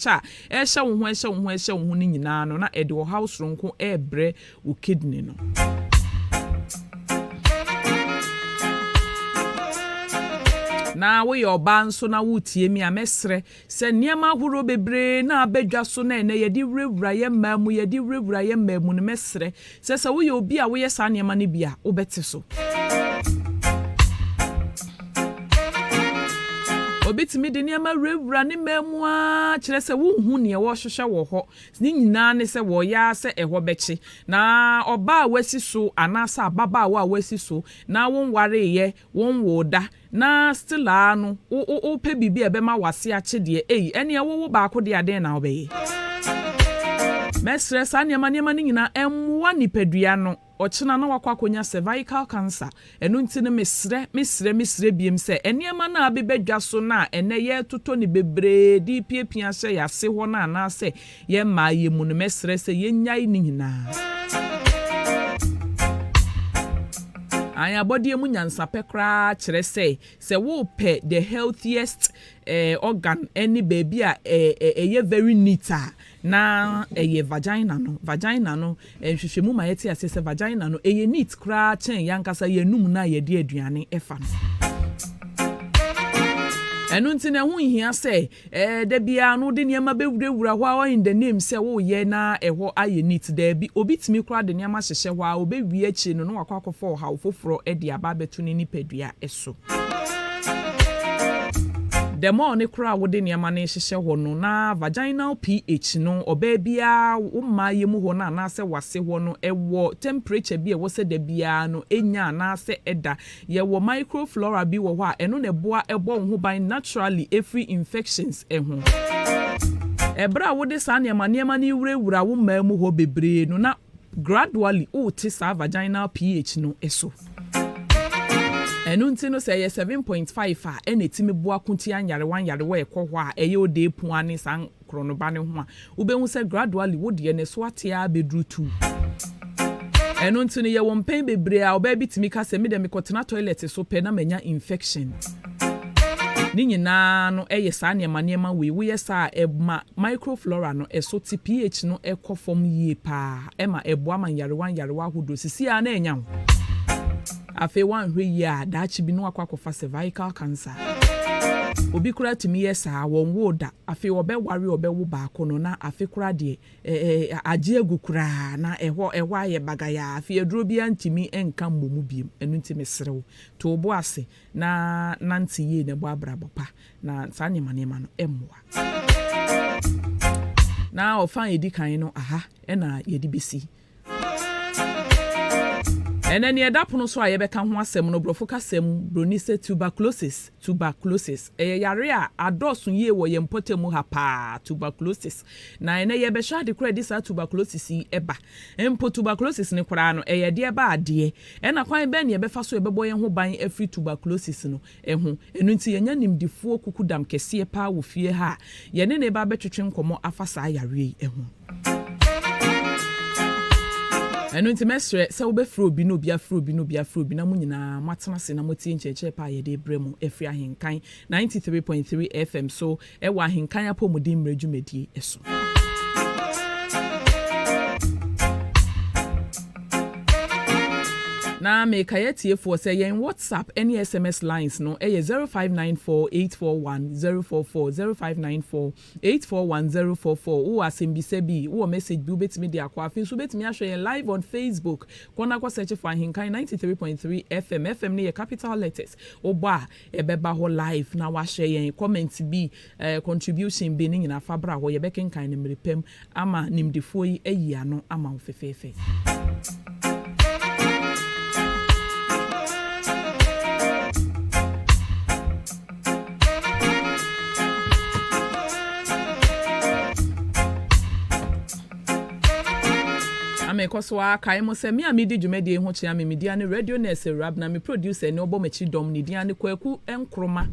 a ɛrehyɛ wo ho ɛhyɛ wo ho ɛhyɛ wo ho no nyinaa no na ɛde ɔhaw soronko ɛrebrɛ wo kidney no. Na woyɛ ɔbaa nso na woretie me a, mɛsrɛ sɛ nneɛma ahorow bebree na aba dwa so na ɛnnɛ yɛde wurawura yɛn mmaa mu, yɛde wurawura yɛn mmaa mu no, mɛsrɛ sɛ sɛ woyɛ obi a woyɛ saa nneɛma no bi a, wobɛte so. Obi tumi de nneɛma wurawura ne mmaa mu ara kyerɛ sɛ wonhu nea wɔrehwehwɛ wɔ hɔ. Ne nyinaa ne sɛ wɔreyɛ ara sɛ ɛhɔ bɛkye. Na ɔbaa a wasi so anaasɛ ababaawa a wasi so na wonwareeɛ, wonwoo da, na still ara no wo wo wopɛ biribi a ɛbɛma w'ase akye deɛ ei, ɛnneɛ wowo baako deɛ a dɛn na wobɛyɛ? Mɛsrɛ saa nneɛma nneɛma no nyinaa ɛmmoa nipadua no. Ɔkyena na wakɔ akɔnya cervical cancer. Ɛno nti no mesrɛ, mesrɛ, mesrɛ biom sɛ nneɛma no a abeba dwa so no a ɛnnɛ yɛretotɔ no bebree de repiapia hyɛ yɛn ase hɔ no anaasɛ yɛn mmaeɛ mu no, mɛsrɛ sɛ yɛnnyae ne nyinaa. Ae, abɔdeɛ mu nyansapɛ koraa kyerɛ sɛ, sɛ worepɛ the healthiest eh, organ ne baabi a eh, eh, ɛyɛ very neat a, na ɛyɛ vagina no. Vagina no, nhwehwɛmu ma yɛte aseɛ sɛ vagina no, ɛyɛ neat koraa kyɛn yɛn ankasa yɛn anum no a yɛde aduane fa no. Ɛno nti na ɛho nhia sɛ eh, da biara no wode nneɛma bɛwurawura hɔ a in the name sɛ woreyɛ na ɛhɔ ayɛ neat. Daabi, obi tumi koraa de nneɛma hyehyɛ hɔ a, ɔbɛwie akyire no na wakɔ akɔfa ɔhaw foforɔ de aba abɛto ne nipadua so. The more ne koraa a wode nneɛma no rehyehyɛ hɔ no, na vaginal pH no, ɔbaa biara wo mmaayɛ mu hɔ no anaasɛ w'ase hɔ no, ɛwɔ temperature bi a ɛwɔ sɛ da biara no ɛnya anaasɛ ɛda. Yɛwɔ microflora bi wɔ hɔ a ɛno na ɛboa ɛbɔ wo ho ban naturally ɛfiri infections ho. Ɛberɛ a wode saa nneɛma nneɛma no rewurawura wo mmaa mu hɔ bebree no, na gradually worete saa vaginal pH no so. Ɛno nti no sɛ ɛyɛ 7.5 a ɛna ɛtumi boa ko tia nyarewa nyarewa a ɛkɔ hɔ a ɛyɛ odeepua ne saa nkorɔnoba no ho a, wobɛhu sɛ gradually wo deɛ no ɛso ate ara bɛduru 2. Ɛno nti no yɛwɔ mpɛn bebree a ɔbaa bi tumi ka sɛ me deɛ mekɔtena toilet so pɛ na manya infection. Ne nyinaa no yɛ saa nneɛma nneɛma wei, woyɛ saa a ɛma microflora no ɛso te, pH no kɔ fam yie paa, ɛma ɛboa ma nyarewa nyarewa ahodoɔ sisi ara na ɛnya wo. Afei woanhwɛ yie a daakye bi na wakɔ akɔfa cervical cancer. Obi koraa tumi yɛ saa, wɔnwoo da, afei ɔbɛware ɔbɛwo baako no na afe koraa deɛ ɛɛ agye agu koraa na ɛhɔ ɛhɔ ayɛ bagayaa, afei aduro biara ntumi nka mmɔ mu biom. Ɛno nti mesrɛ wo, to wo bo ase na nante yie na bɔ abrabɔ pa, na saa nneɛma nneɛma no mmoa. Na ɔfa a ɛdi kan no, aha na yɛde bɛsi. Ɛnɛ nea ɛda pono so a yɛbɛka ho asɛm no, Borɔfo kasa mu, Buroni sɛ tuberculosis, tuberculosis. Ɛyɛ yare a adɔɔso yie wɔ yɛn mpɔtam mu ha paa, tuberculosis. Na ɛnɛ yɛbɛhwɛ ade korɔ a ɛde saa tuberculosis yi ba. Mpo tuberculosis no koraa no, ɛyɛ deɛ ba adeɛ. Ɛna kwan bɛn na yɛbɛfa so yɛbɛbɔ yɛn ho ban afiri tuberculosis no ho? Ɛno nti yɛanya nimdefoɔ kukudam kɛseɛ paa wɔ fie ha a yɛne no reba abɛtwetwe nkɔmmɔ afa saa yareɛ yi ho. Ɛno nti mɛsrɛ sɛ wobɛfrɛ obi na obi afrɛ obi na obi afrɛ obi na mo nyinaa moatena ase na moatie nkyerɛkyerɛ pa a yɛde rebrɛ mo afiri Ahenkan 93.3 FM so wɔ Ahenkan Apɔmuden Mmerɛ dwumadie so. Na mekae atiefoɔ sɛ yɛn WhatsApp ne SMS lines no yɛ 0594 841 044, 0594 841 044. Wowɔ asɛmbisa bi, wowɔ message bi wobɛtumi de akɔ. Afei nso wobɛtumi ahwɛ yɛn live on Facebook. Kɔ na kɔ search for Ahenkan 93.3 FM. FM no yɛ capital letters. Wobɔ a, ɛbɛba hɔ live na woahwɛ yɛn. Comment bi, contribution bi, ne nyinaa fa bra hɔ. Yɛbɛkenkan no mmere pa mu ama nimdefoɔ yi ayi ano ama wo fɛfɛɛfɛ. Na mekɔ so ara kae mo sɛ me a medi dwumadie yi ho kyea me, me din ane Radio Nurse Awurab na me producer ne ɔbɔ m'akyi dɔm, ne din ane Kwaku Nkrumah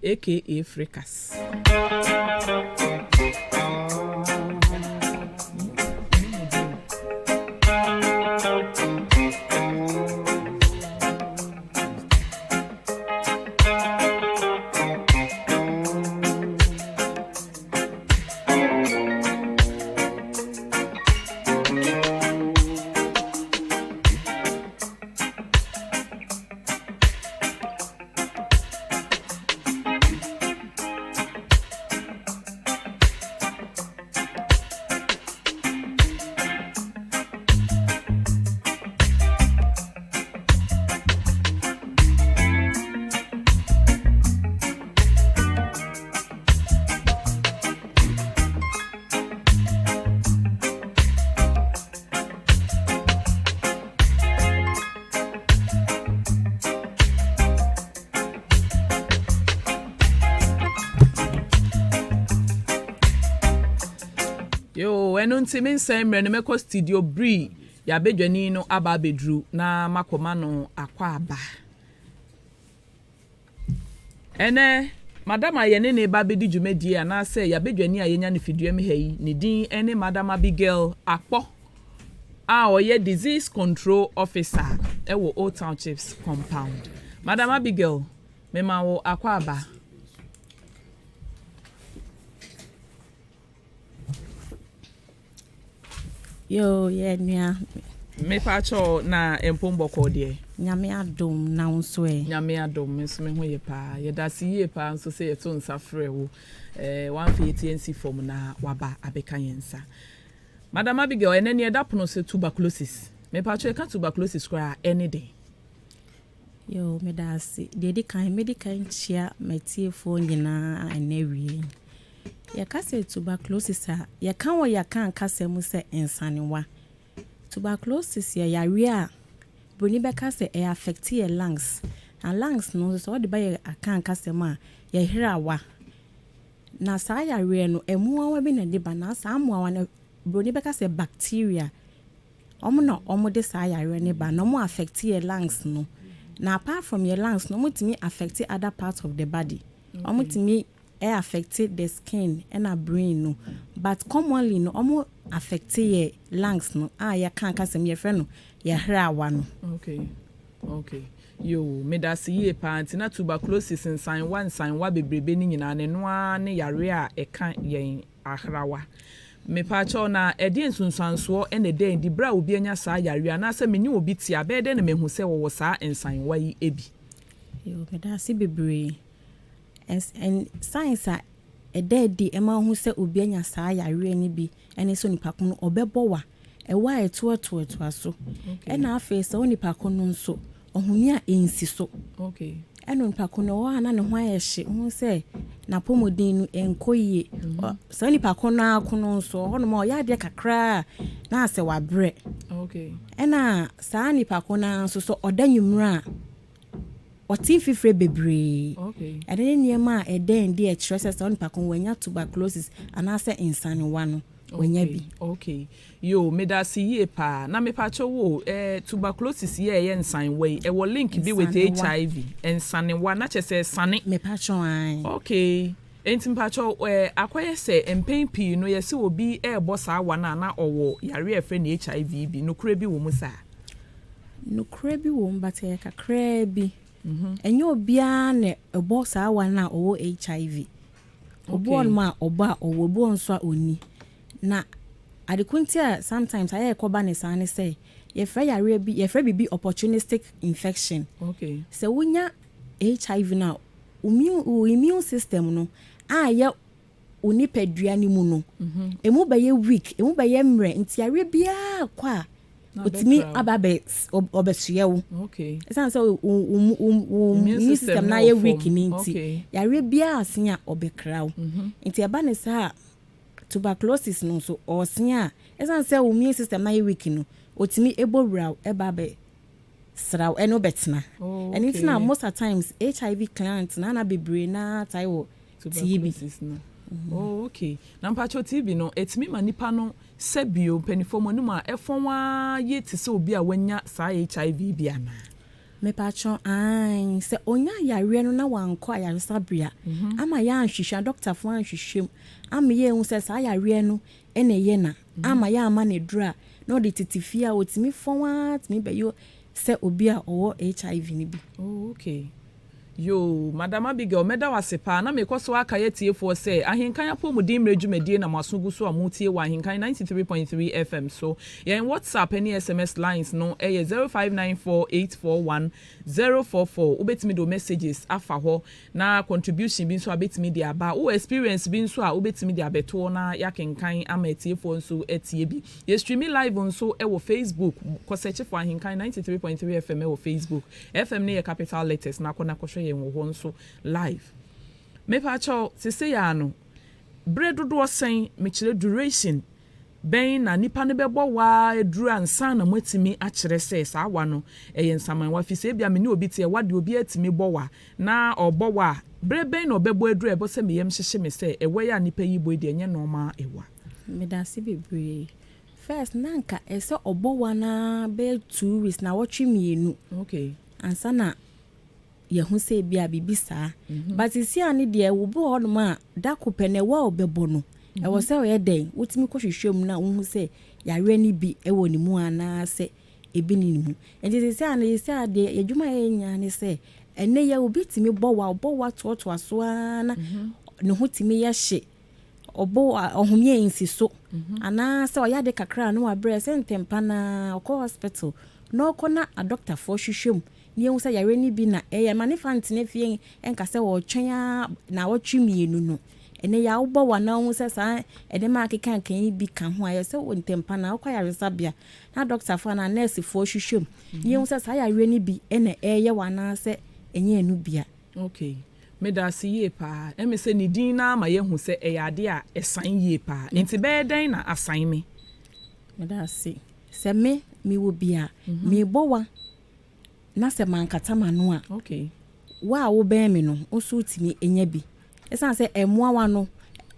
aka Frikas. Yoo, ɛno nti me nsɛn mmerɛ no mɛkɔ studio bri yɛabɛdwani no aba abɛduru na makɔma no akɔ aba. Ɛnɛ, madam a yɛne ne ba bɛdi dwumadie anaasɛ yɛabɛdwani a yɛnya no fidua mu ha yi, ne din ne Madam Abigail Akpɔ a ɔyɛ Disease Control Officer ɛwɔ Old Town Chips Compound. Madam Abigail, mema wo akɔ aba. Yoo, yɛ nua. Mepakyɛw, na mpom bɔkɔɔ deɛ? Nyame adom, na wo nso ɛ? Nyame adom, me nso me ho yɛ paa. Yɛda ase yie paa nso sɛ yɛto nsa frɛ wo. Wamfa yɛti ansi fam na waba abɛka yɛn nsa. Madam Abigail, ɛnɛ neɛ ɛda pono so, tuberculosis. Mepakyɛw, ɛka tuberculosis koraa, ɛne den? Yoo, meda ase. Deɛ ɛdi kan, medi kan kyia matiefoɔ nyinaa ɛnɛ wie. Yɛka sɛ tuberculosis a, yɛka wɔ yɛka nkasa mu sɛ nsanewa. Tuberculosis yɛ yareɛ a broni bɛka sɛ ɛyɛ affect yɛ lungs. Na lungs no nso, sɛ wɔde ba yɛ aka nkasa mu a, yɛherawa. Na saa yareɛ no, mmoawa bi na ɛde ba, na saa mmoawa no, broni bɛka sɛ bacteria. Ɔmo na ɔmo de saa yareɛ no ba na ɔmo affect yɛ lungs no. Na apart from yɛ lungs no, ɔmo tumi affect other parts of the body. Ɔmo tumi ɛ affect the skin ɛna brain no. But commonly no, ɔmo affect yɛ lungs no a yɛka nkasa mu yɛfrɛ no yɛherawa no. Okay. Yo, meda ase yie paa. Nti na tuberculosis, nsanwa nsanwa bebrebe no nyinaa ne noa ne yare a ɛka yɛn ahrawa. Mepaakyɛw, na ɛdeɛ nsunsuansoɔ ɛna ɛdɛn di berɛ a obi anya saa yare anaasɛ me ne obi te a, bɛyɛ dɛn na mehu sɛ wɔwɔ saa nsanwa yi bi? Yo, meda ase bebree. Signs a ɛda adi ɛma ho sɛ obi anya saa yareɛ no bi ɛne sɛ onipa ko no ɔbɛbɔ wa, ɛwɔ a ɛtoatoatoa so. Ɛna afei sɛ onipa ko no nso ɔhome a ɛnsi so. Ɛna onipa ko no ɔwɔ a na ne ho ayɛ hye ho sɛ n'apɔmuden no ɛnkɔ yie. Saa onipa ko no ako no nso, ɔhɔnom a ɔyɛ adeɛ kakraa na asɛ wabrɛ. Ɛna saa nipa ko no nso so, ɔda nwummerɛ a ɔte mfifire bebree. Ɛno ne nneɛma a ɛda ndi ɛkyerɛ sɛ saa onipa ko no wanya tuberculosis anaasɛ nsanewa no wanya bi. Okay, yo, meda ase yie paa. Na mepakyɛ wo, tuberculosis yɛ ɛyɛ nsanwa yi, ɛwɔ link bi with HIV? Nsanewa na kyerɛ sɛ sane? Mepakyɛ, ae. Okay, nti mpakyɛ, akɔyɛ sɛ mpɛn pii no yɛsɛ obi ɛɛbɔ saa wa no a, na ɔwɔ yare a ɛfrɛ no HIV bi. Nokorɛ bi wɔ mu saa? Nokorɛ bi wɔ mu, but ɛyɛ kakraa bi. Ɛnyɛ obiara na ɛbɔ saa wa no a ɔwɔ HIV. Obi wɔ nom a ɔbɔ a ɔwɔ, obi wɔ nso a ɔnni. Na adeko nti a sometimes ayɛ ɛkɔba ne saa ne sɛ yɛfrɛ yareɛ bi, yɛfrɛ biribi opportunistic infection. Sɛ wonya HIV no a, wo immune system no a ɛyɛ wo nipadua no mu no, emu bɛyɛ weak, emu bɛyɛ mmerɛ, nti yareɛ biara kɔ a, otumi aba abɛ ɔbɛsoɛ wo. Ɛsiane sɛ wo immune system no ayɛ weak ne nti, yareɛ biara asen a ɔbɛkra wo. Nti ɛba ne saa a, tuberculosis no nso ɔsen a, ɛsiane sɛ wo immune system no ayɛ weak no, otumi ɛbɔ wura wo, ɛba abɛ sra wo, ɛne wobɛtena. Ɛno nti na most of times HIV client na ana bebree naa tae wɔ TB. Tuberculosis no. Oh, okay. Na mpakyɛw, TB no ɛtumi ma nipa no, sɛbio, mpanimfoɔ mu anim a ɛfɔn waa yie te sɛ obi a wanya saa HIV bi anaa? Mepatwɔ, ae. Sɛ onya yareɛ no na wankɔ ayaresabea ama yɛanhwehwɛ, dɔktafoɔ anhwehwɛ mu ama yɛhu sɛ saa yareɛ no ɛna ɛyɛ na ama yɛama no aduru a, na ɔde tete fie a, ɔtumi fɔn waa tumi bɛyɛ sɛ obi a ɔwɔ HIV no bi. Oh, okay. Yo, Madam Abigail, mɛda wo ase paa. Na mekɔ so aka yɛ tiefoɔ sɛ Ahenkan apɔmuden mmerɛ dwumadie na mo aso gu so a motie wɔ Ahenkan 93.3 FM so. Yɛn WhatsApp ne SMS lines no ɛyɛ 0594841044. Wobɛtumi de wo messages afa hɔ, na contribution bi nso a bɛtumi de aba, wo experience bi nso a wobɛtumi de abɛtoɔ na yɛakenkan ama atiefoɔ nso atie bi. Yɛ streaming live nso ɛwɔ Facebook. Kɔ search for Ahenkan 93.3 FM ɛwɔ Facebook. FM no yɛ capital letters. Na akɔ na kɔhwɛ yɛn wɔ hɔ nso live. Mepaakyɛw, sese yɛ ano berɛ dodoɔ sɛn, mekyerɛ duration bɛn na nipa no bɛbɔ waa aduru ansa na moatumi akyerɛ sɛ saa wa no ɛyɛ nsamanwa? Fi sɛ ebia me ne obi te ɛwa deɛ, obi atumi bɔ wa na ɔbɔ wa a, berɛ bɛn na ɔbɛbɔ aduru a ɛbɔ sɛ meyam hyehye me sɛ ɛwɔ yi a nipa yi bɔ yi deɛ, ɛnyɛ normal ɛwa? Medase bebree. First na nka ɛsɛ ɔbɔ wa naa bɛyɛ 2 weeks na wɔtwe 2. Ansa na yɛho sɛ ebi a biribi saa. But sisi a ne deɛ, wo bi wɔ hɔnom a da ko pɛ na ɛwɔ a ɔbɛbɔ no, ɛwɔ sɛ ɔyɛ dɛn, wotumi kɔhwehwɛ mu na wohu sɛ yareɛ no bi ɛwɔ ne mu anaasɛ ebi ne ne mu. Nti sisi a no, sisi a deɛ yɛdwuma a yɛyɛ nyinaa ne sɛ ɛnɛ yɛ obi tumi bɔ wa, ɔbɔ wa toatoa so ara na ne ho tumi yɛ hye, ɔbɔ ɔhome yɛ nsi so anaasɛ ɔyɛ ade kakra a na wabrɛ sɛ ntɛmpa naa ɔkɔ hospital na ɔkɔ na adɔktafoɔ hwehwɛ mu na yɛhu sɛ yareɛ no bi na ɛyɛ ma ne fa ntena fie ɛnka sɛ wɔretwɛn a na wɔtwe 2 no. Ɛnɛ yɛ awobɔ wa na wohu sɛ saa ɛnɛma akeka nkan yi bi ka ho a, yɛ sɛ wo ntɛmpa na wokɔ ayaresabea na dɔktafoɔ anaa nɛɛsefoɔ hwehwɛ mu na yɛhu sɛ saa yareɛ no bi ɛna ɛyɛ wɔ anaasɛ ɛnyɛ ɛno bia. Okay, meda ase yie paa. Ɛmi sɛ ne din naa ma yɛhu sɛ ɛyɛ adeɛ a ɛsan yie paa, nti bɛyɛ dɛn na asan me? Meda ase. Sɛ me mewɔ bi a, mebɔ wa na sɛ mankata m'ano a, wo a wobɛn me no, wo nso wotumi nya bi, ɛsiane sɛ ɛmmoawa no,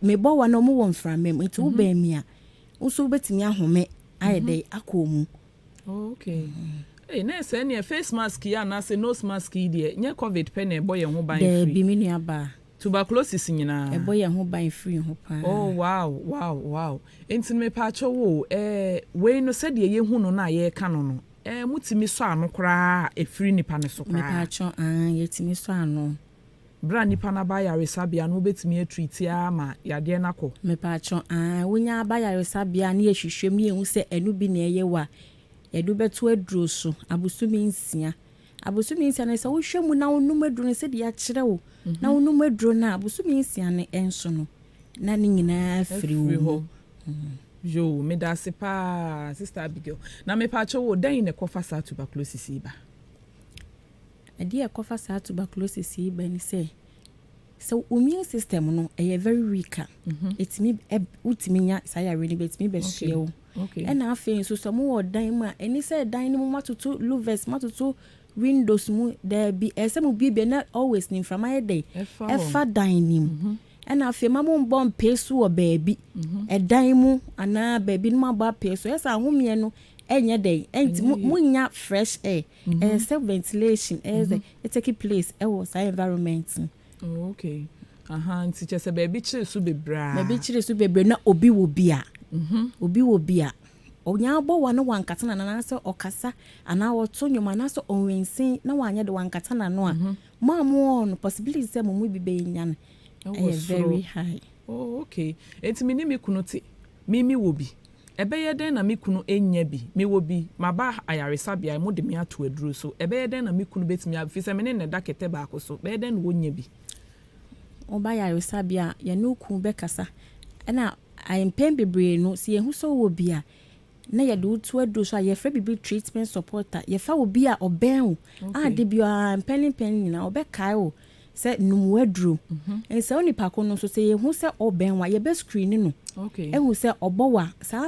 mebɔ wa no, ɔmo wɔ mframa mu, nti wobɛn mi a, wo nso wobɛtumi ahome ayɛ dɛ akɔ mu. Okay. Hey, na sɛ neɛ face mask yi anaasɛ nose mask yi deɛ, nyɛ COVID pɛ na ɛbɔ yɛn ho ban firi? Daabi, me nua baa. Tuberculosis nyinaa? Ɛbɔ yɛn ho ban firi ho paa. Oh wow, nti no mepaakyɛw wo, wei no, sɛdeɛ yɛhu no na yɛreka no, mutumi sɔ ano koraa ɛfiri nipa no so koraa? Mepaakyɛw, ah, yɛtumi sɔ ano. Berɛ a nipa no aba ayaresabea no, wobɛtumi atreat ama yadeɛ no akɔ? Mepaakyɛw, ah, wonya aba ayaresabea ne yɛhwehwɛ mu ne yɛhu sɛ ɛno bi na ɛyɛ wo a, yɛde wobɛto aduro so abosome 6. Abosome 6 no, sɛ wohwɛ mu na wonom aduro no sɛdeɛ yɛakyerɛ wo na wonom aduro no a, abosome 6 no ɛnso no na ne nyinaa firi wo mu. Yo, meda ase paa, Sister Abigail. Na mepaakyɛw wo, dɛn na ɛkɔfa saa tuberculosis yi ba? Ɛdeɛ ɛkɔfa saa tuberculosis yi ba ni sɛ wo immune system no ɛyɛ very weak a, ɛtumi wotumi nya saa yareɛ no bi, ɛtumi bɛsoɛ wo. Ɛna afei nso, sɛ mowɔ dan mu a, ɛni sɛ dan no mu matoto louvers, matoto windows mu, daabi, ɛsɛ sɛ mo biebie na always ne mframa yɛ dɛ ɛfa dan no mu. Ɛna afei ma mo mbɔ mpee so wɔ baabi, ɛdan mu anaa baabi no mo abɔ apee so, ɛsɛ ahomeɛ no ɛnyɛ dɛ ɛnti mo nya fresh air. Ɛyɛ sɛ ventilation ɛyɛ sɛ ɛtake place ɛwɔ saa environment no. Oh, okay. Aha, nti kyerɛ sɛ baabi kyerɛ so bebree a. Baabi kyerɛ so bebree na obi wɔ bi a, obi wɔ bi a, ɔnya abɔ wa na wankata n'ano anaasɛ ɔkasa anaa ɔto nnwom anaasɛ ɔnwensen na wanyɛ de wankata n'ano a, mo a mo wɔ no, possibility sɛ mo mu bi bɛnya no ɛyɛ very high. Oh, okay. Eti mi ne mi kunu te, mi mi wɔ bi. Ɛbɛyɛ dɛn na mi kunu enya bi? Mi wɔ bi, maba ayaresabea, mo de mi ato aduro so. Ɛbɛyɛ dɛn na mi kunu betumi afi sɛ mi ne ne da kɛtɛ baako so? Bɛyɛ dɛn na wonya bi? Ɔba ayaresabea, yɛne wo kunu bɛkasa. Ɛna mpɛn bebree no, sɛ yɛhu sɛ wowɔ bi a, na yɛde wo to aduro so a, yɛfrɛ biribi treatment supporter. Yɛfa wo bi a ɔbɛn wo a, de biara mpɛn ne mpɛn nyinaa ɔbɛkae wo sɛ num w'aduro. Nsɛ wo nipa ko no nso, sɛ yɛhu sɛ ɔbɛn wo a, yɛbɛ screen no ɛhu sɛ ɔbɔ wa saa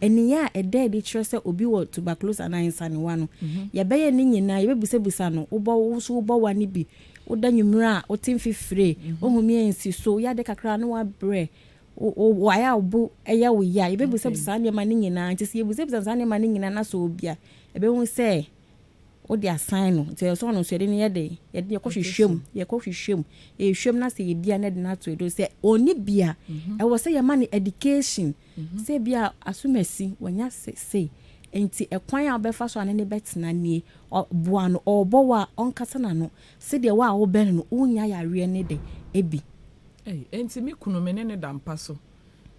ɛniyɛ a ɛda adi kyerɛ sɛ obi wɔ tuberculosis anaa nsanewa no. Yɛbɛyɛ ne nyinaa, yɛbɛbisabisa no, wobɔ wo so, wobɔ wa ne bi, woda nwummerɛ a, wote mfifire, wohu mi nsi so, woyɛ kakra na wabrɛ, wayɛ a wo ɛyɛ wo yɛ a, yɛbɛbisabisa saa nneɛma no nyinaa. Nti sɛ yɛbisabisa saa nneɛma no nyinaa na sɛ obi a, ɛbɛhu sɛ wode asan no, nti ɛsɛ ɔno nso yɛde no yɛ de yɛde yɛkɔ hwehwɛ mu, yɛkɔ hwehwɛ mu, yɛhwehwɛ mu na sɛ yɛbia na yɛde no ato edo. Sɛ ɔni bia, ɛwɔ sɛ yɛma no education sɛ bia asomasi wɔnya sei, nti ɛkwan a wobɛfa so a ne ne bɛtena nie, ɔboa no, ɔrebɔ wɔ a, ɔnkasa n'ano sɛdeɛ wo a wobɛn no wonya yareɛ ne de ebi. Nti me kunu, me ne ne da mpa so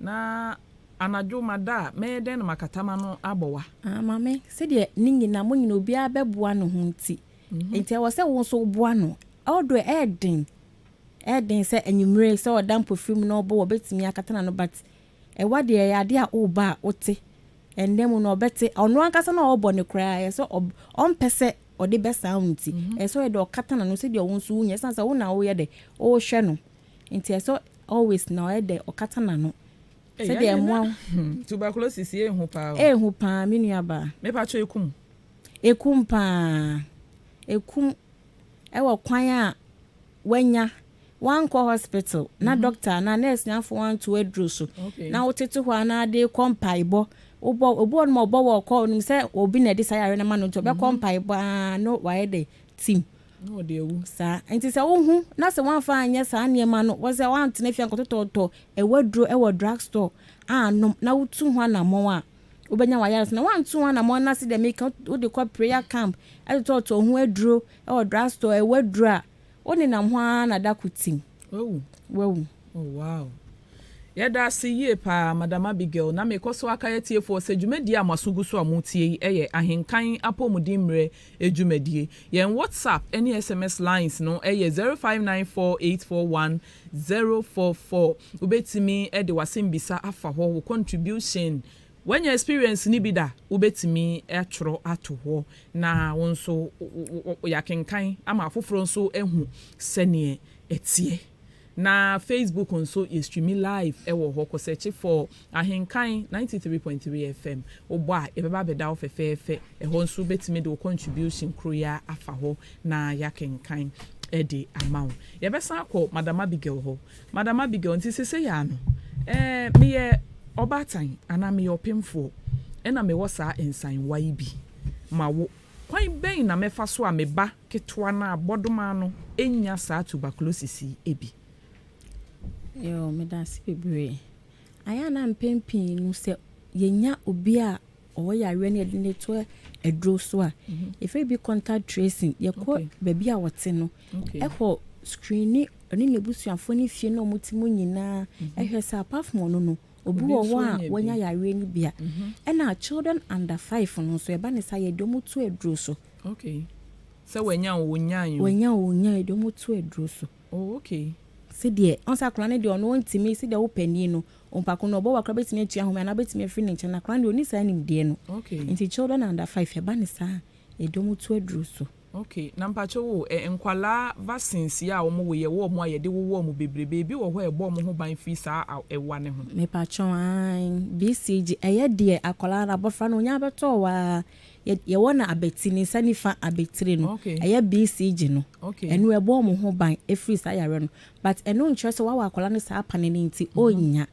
na anadwo ma da a, mɛyɛ dɛn na makatama no abɔ wa? Ah, maame, sɛdeɛ ne nyinaa mo nyina obiara bɛboa ne ho, nti ɛwɔ sɛ wo nso woboa no. Ɔdo ɛɛden sɛ anwummerɛ sɛ ɔda mpofiri mu na ɔbɔ wɔ bɛtumi akata n'ano, but ɛwa deɛ, ɛyɛ adeɛ a ɔreba a wote ɛnɛ mu na ɔbɛte ɔno ankasa na ɔrebɔ ne koraa, ɛyɛ sɛ ɔmpɛ sɛ ɔde bɛsaa wo, nti ɛyɛ sɛ ɔyɛ dɛ ɔkata n'ano sɛdeɛ ɔwo nso wonya, ɛsiane sɛ wo na woyɛ dɛ ɔrehwɛ no, nti ɛsɛ always na ɔyɛ dɛ ɔkata n'ano sɛdeɛ ɛmoa wo. Tuberculosis yɛ ehu paa o. Ehu paa, me nua baa. Mepatwa, ekum? Ekum paa, ekum ɛwɔ kwan a wanya. Wankɔ hospital na doctor anaa nurse no amfa wo anto aduro so na wotete hɔ anaa de kɔ mpaebɔ. Wobɔ obi wɔ hɔ nom a ɔbɔ wɔ ɔkɔ onim sɛ obi na ɛde saa yareɛ no ama no nti ɔbɛkɔ mpaebɔ aa na wayɛ dɛ tim. Na ɔde awu. Saa nti sɛ wohu na sɛ woamfa anyɛ saa nneɛma no wɔ sɛ woantena fie ankɔtotɔtɔ ɛwɔ aduro ɛwɔ drug store anom na wotu ho anammɔn a wobɛnya w'ayaresa. Na woantu ho anammɔn na sɛdeɛ meka wode kɔ prayer camp ɛtotɔtɔ ho aduro ɛwɔ drug store ɛwɔ aduro a wonenam hɔ ara na da ko tim. Wawu. Wawu. Oh wow. Yɛda ase yie paa Madam Abigail. Na mekɔ so akae atiefoɔ sɛ dwumadie a mo aso gu so a moretie yi yɛ Ahenkan Apɔmuden Mmerɛ dwumadie. Yɛn WhatsApp ne SMS lines no yɛ 0594841044. Wobɛtumi de w'asɛmbisa afa hɔ, wo contribution. Woanya experience no bi da? Wobɛtumi atwerɛ ato hɔ na wo nso yɛakenkan ama afoforɔ nso ahu sɛdeɛ ɛteɛ. Na Facebook nso yɛ streami live wɔ hɔ, kɔ search for Ahenkan 93.3 FM. Wobɔ a yɛbɛba abɛda wo fɛfɛɛfɛ. Ɛhɔ nso wobɛtumi de wo contribution koro yi ara afa hɔ na yɛakenkan de ama wo. Yɛbɛsan akɔ Madam Abigail hɔ. Madam Abigail, nti sesei ara no, eh, meyɛ ɔbaatan anaa meyɛ ɔpemfoɔ ɛna mewɔ saa nsanwa yi bi ma wo. Kwan bɛn na mɛfa so a me ba ketewa no a bɔdoma no nnya saa tuberculosis yi bi? Yoo, meda ase bebree. Ayɛ a na mpɛn pii no sɛ yɛnya obi a ɔwɔ yareɛ no yɛde no to aduro so a, yɛfrɛ bi contact tracing. Yɛkɔ baabi a ɔte no, ɛkɔ screen ɔne n'abusuafoɔ ne fie no a wɔte mu nyinaa, ɛhwɛ sɛ apart from ɔno no, obi wɔ hɔ a wanya yareɛ no bi a. Ɛna children under 5 no nso, ɛba ne saa yɛde wɔn to aduro so. Okay. Sɛ wanya o, wonyae o. Wanya o, wonyae, yɛde wɔn to aduro so. Oh, okay. Sɛdeɛ, ɔn sɛ akwadaa no deɛ ɔno ɔntumi, sɛdeɛ wo panin no, onipa ko no ɔbɔ wo akwadaa bɛtumi atua home anaa wobɛtumi afiri ne nkyɛn, na akwadaa no deɛ ɔnni saa nimdeɛ no. Nti children under 5, ɛba ne saa a, yɛde wɔn to aduro so. Okay, na mpakyɛw o, ɛ nkwalaa vaccines yi a wɔn wɔ yi, ɛwɔ wɔn a yɛde wowɔ wɔn bebrebe, ebi wɔ hɔ a ɛbɔ wɔn ho ban firi saa ɛwa no ho? Mepakyɛw, aane, BCG, ɛyɛ deɛ akwadaa no, abɔfra no, ɔnya bɛtɔɔ hɔ ara, yɛ yɛwɔ no abati, ne nsa nifa abatiri no, ɛyɛ BCG no, ɛno ɛbɔ wɔn ho ban firi saa yareɛ no, but ɛno nkyerɛ sɛ woawɔ akwadaa no saa pane no nti ɔnnya.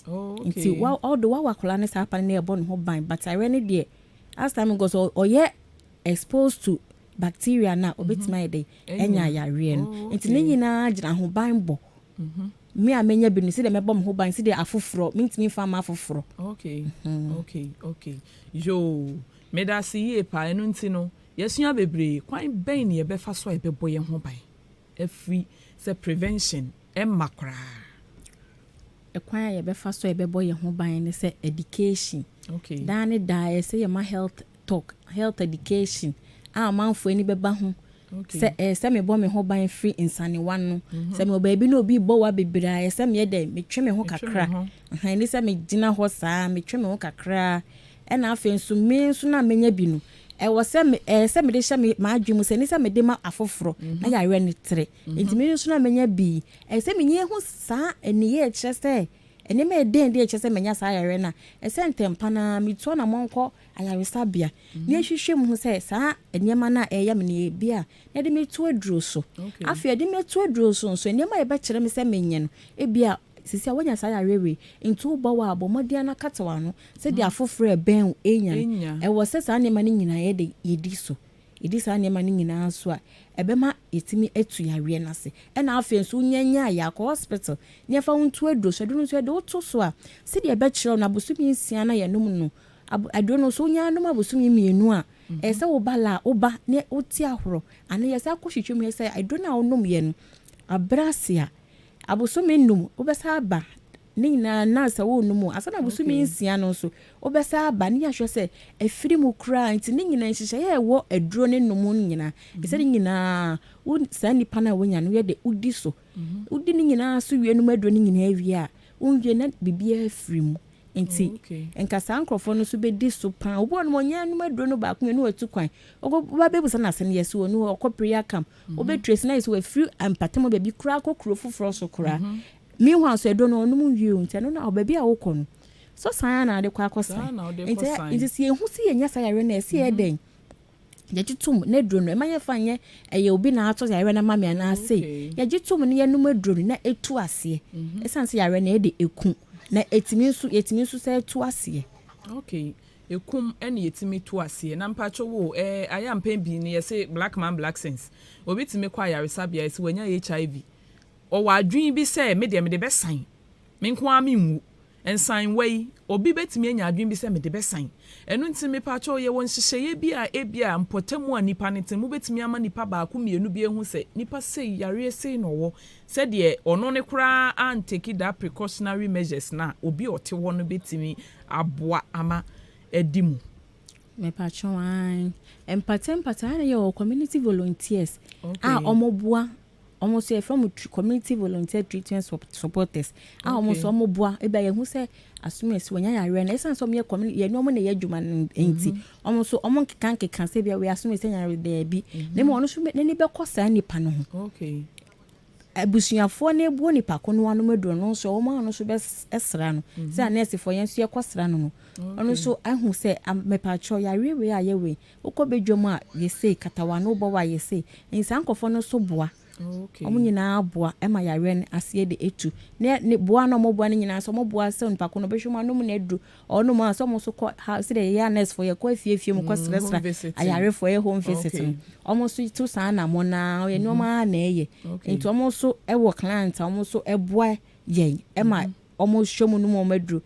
Nti wa although woawɔ akwadaa no saa pane no ɛbɔ ne ho ban, but yareɛ no deɛ, as time goes, ɔyɛ exposed to bacteria no a, obetumi ayɛ dɛ anya yareɛ no. Nti ne nyinaa gyina ahobanbɔ. Me a menya bi no, sɛdeɛ mɛbɔ me ho ban, sɛdeɛ afoforɔ, mentumi mfa mma afoforɔ. Okay, okay, okay. Yoo, meda ase yie paa. Ɛno nti no, yɛasua bebree. Kwan bɛn na yɛbɛfa so a yɛbɛbɔ yɛn ho ban afiri sɛ prevention ɛmma koraa? Ɛkwan a yɛbɛfa so a yɛbɛbɔ yɛn ho ban ne sɛ education. Daa ne daa ɛsɛ sɛ yɛma health talk, health education a amanfoɔ ani bɛba ho sɛ ɛyɛ sɛ mebɔ me ho ban firi nsanewa no. Sɛ mewɔ baabi na obi bɔ wa bebree a, ɛyɛ sɛ meyɛ dɛ metwe me ho kakra. Ɛne sɛ megyina hɔ saa, metwe me ho kakra. Ɛna afei nso me nso na menya bi no, ɛwɔ sɛ me ɛyɛ sɛ mede hyɛ me m'adwene mu sɛ ɛne sɛ mede ma afoforɔ na yareɛ no tere. Nti me nso na menya bi, ɛyɛ sɛ menya hu saa nneyɛɛ kyerɛ sɛ nneɛma a ɛdɛn de kyerɛ sɛ manya saa yareɛ no a, ɛsɛ ntɛmpa no ara metu anammɔn kɔ ayaresabea na yɛhwehwɛ mu hu sɛ saa nneɛma no a ɛyɛ me no yɛ bi a, na yɛde me to aduro so. Afei yɛde me to aduro so nso, nneɛma a yɛbɛkyerɛ me sɛ menyɛ no, ebi a sisi a woanya saa yareɛ wei, nti wobɔ wa a, bɔ mmɔden ara na kata w'ano sɛdeɛ afoforɔ a ɛbɛn wo ɛnya no. Ɛwɔ sɛ saa nneɛma no nyinaa yɛde yɛdi so. Yɛdi saa nneɛma no nyinaa so a, ɛbɛma yɛatumi atu yareɛ no ase. Ɛna afei nso wonya nyaeɛ a, kɔ hospital na yɛmfa wo nto aduro so. Aduro no nso yɛde wo to so a, sɛdeɛ ɛbɛkyerɛ wo no, abosome 6 na yɛnom no, aduro no nso wonya nom abosome 2 a, ɛyɛ sɛ woba la a, woba na wote ahorɔ. Anaa yɛsan kɔhwehwɛ mu hwɛ sɛ aduro no a wonomyɛ no, abrɛ ase a, abosome 5 wobɛsan aba ne nyinaa na sɛ wonnom o, ansa na abosome 6 no nso wobɛsan aba ne yɛahwɛ sɛ afiri mu koraa. Nti ne nyinaa nhyehyɛeɛ a ɛwɔ aduro ne nom no nyinaa, ɛsɛ ne nyinaa wo saa nipa no a wonya no yɛ de wodi so. Wodi ne nyinaa so wie nom aduro no nyinaa wie a, wonwie na biribiara afiri mu. Nti nka saa nkurɔfoɔ no nso bɛdi so paa. Obi wɔ nom ɔnya nom aduro no baako mmienu watu kwan. Ɔkɔ bɛbusa no asɛm yɛ so ɔnu hɔ ɔkɔ prayer camp. Wobɛtrace na yɛ sɛ wafiri mpatamu baabi koraa kɔ kuro foforɔ so koraa. Meanwhile nso aduro no ɔnom nwie o, nti ɛno na baabi a wokɔ no, so san ara na ade kɔ akɔsan. Nti nti sɛ yɛhu sɛ yɛnya saa yareɛ no a, ɛsɛ yɛyɛ dɛn? Yɛgye tom na aduro no ɛma yɛfa nyɛ ɛyɛ obi na atɔ yareɛ no ama me anaa sei. Yɛgye tom na yɛnom aduro no na ɛtu aseɛ. Ɛsiane sɛ yareɛ no ɛde ɛku na ɛtumi nso yɛtumi nso sɛ ɛtu aseɛ. Okay. Ɛkum ɛna yɛtumi tu aseɛ. Na mpakyɛ wo ɛɛ ayɛ mpɛn pii no yɛse black man black sense. Obi tumi kɔ ayaresabea yɛsɛ wanya HIV. Ɔwɔ adwene bi sɛ me deɛ mede bɛsan. Me nko ara menwu. Nsanwa yi, obi bɛtumi anya adwene bi sɛ mede bɛsan. Ɛno nti mepakyɛw yɛwɔ nhyehyɛeɛ bi a ebia mpɔtam a nipa no te no mobɛtumi ama nipa baako mmienu bi ahu sɛ nipa sei yareɛ sei na ɔwɔ sɛdeɛ ɔno ne koraa antake that precautionary measures na obi a ɔte hɔ no bɛtumi aboa ama adi mu. Mepakyɛw ae. Mpata mpata na yɛwɔ community volunteers a ɔmo boa ɔmo nso yɛfrɛ mo community volunteer treatment supporters a ɔmo nso ɔmo boa ebi a yɛhu sɛ asomasi wɔnya yareɛ no ɛsiane sɛ ɔmo yɛ community yɛne ɔmo na ɛyɛ adwuma no nti ɔmo nso ɔmo nkeka nkeka sɛ ebi a wɔyɛ asomasi anya yareɛ daabi na mmom ɔno nso n'ani bɛkɔ saa nipa no ho. Abusuafoɔ no ebuo nipa ko no anom aduro no nso wɔn a ɔno nso bɛsra no sɛ anɛɛsefoɔ yɛn nso yɛkɔ sra no no ɔno nso ahu sɛ mepatwɔ yareɛ wei a yɛwei wokɔ bedwam a yɛsei katawa no wobɔ wɔ a yɛsei nsaa nkɔfoɔ no nso boa. Ɔmo nyinaa boa ɛma yareɛ no aseɛ de etu ne ne boa na ɔmo boa no nyinaa nso ɔmo boa sɛ nipa ko no ɔbɛhwɛ mu anom na aduro ɔnom a sɛ ɔmo nso kɔ ha sɛdeɛ yɛyɛ anɛɛsefoɔ yɛkɔ efiefie mu kɔ srɛsrɛ ayarefoɔ yɛ home visit no ɔmo nso to saa anamɔ naa ɔyɛ nneɛma a na ɛyɛ nti ɔmo nso ɛwɔ client a ɔmo nso ɛboa yɛn ɛma ɔmo hwɛ mu nom ɔmo aduro.